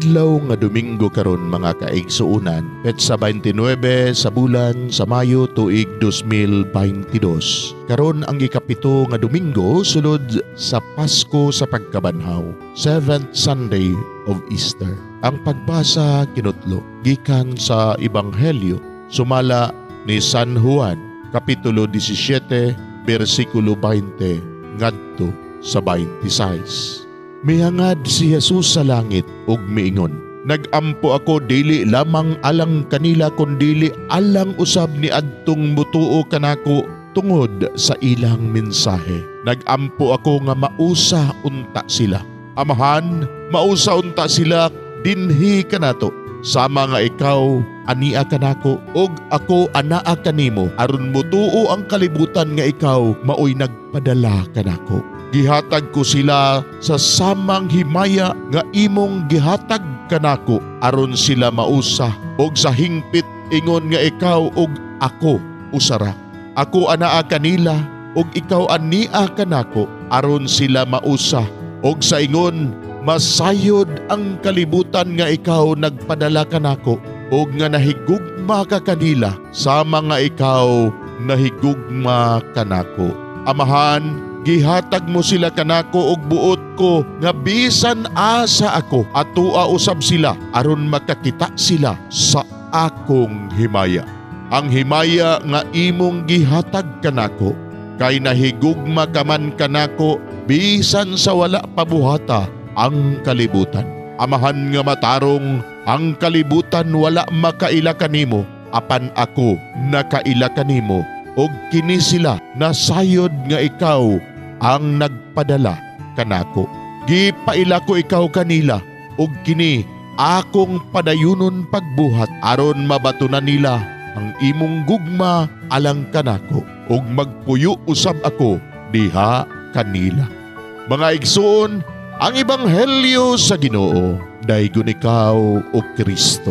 Adlaw nga Domingo karon, mga kaigsuonan, petsa 29 sa bulan sa Mayo, tuig 2022. Karon ang 7 nga Domingo sulod sa Pasko sa Pagkabanhaw, 7th Sunday of Easter. Ang pagbasa kinutlo gikan sa Ebanghelyo sumala ni San Juan, Kapitulo 17, bersikulo 20 ngadto sa 26. Mihangad si Jesus sa langit ug miingon, "Nagampo ako dili lamang alang kanila kundili alang usab ni adtong mutuo kanako tungod sa ilang mensahe. Nagampo ako nga mausa unta sila. Amahan, mausa unta sila dinhi kanato, sama nga ikaw ania kanako ug ako anaa kanimo, aron mutuo ang kalibutan nga ikaw maoy nagpadala kanako. Gihatag ko sila sa samang himaya nga imong gihatag kanako, aron sila mausa og sa hingpit ingon nga ikaw ug ako usara. Ako anaa kanila ug ikaw ania kanako, aron sila mausa og sa ingon masayod ang kalibutan nga ikaw nagpadala kanako ug nga nahigugma ka kanila sama nga ikaw nahigugma kanako. Amahan, gihatag mo sila kanako og buot ko nga bisan asa ako atua usab sila, aron makakita sila sa akong himaya. Ang himaya nga imong gihatag kanako, kay nahigugma ka man kanako bisan sa wala pabuhata ang kalibutan. Amahan nga matarong, ang kalibutan wala makaila kanimo, apan ako nakaila kanimo, ug kini sila nasayod nga ikaw ang nagpadala kanako. Gipaila ko ikaw kanila, ug kini akong padayunon pagbuhat, aron mabatunan nila ang imong gugma alang kanako, ug magpuyo usab ako diha kanila." Mga igsoon, ang ebanghelyo sa Ginoo. Daygon ikaw, o Kristo.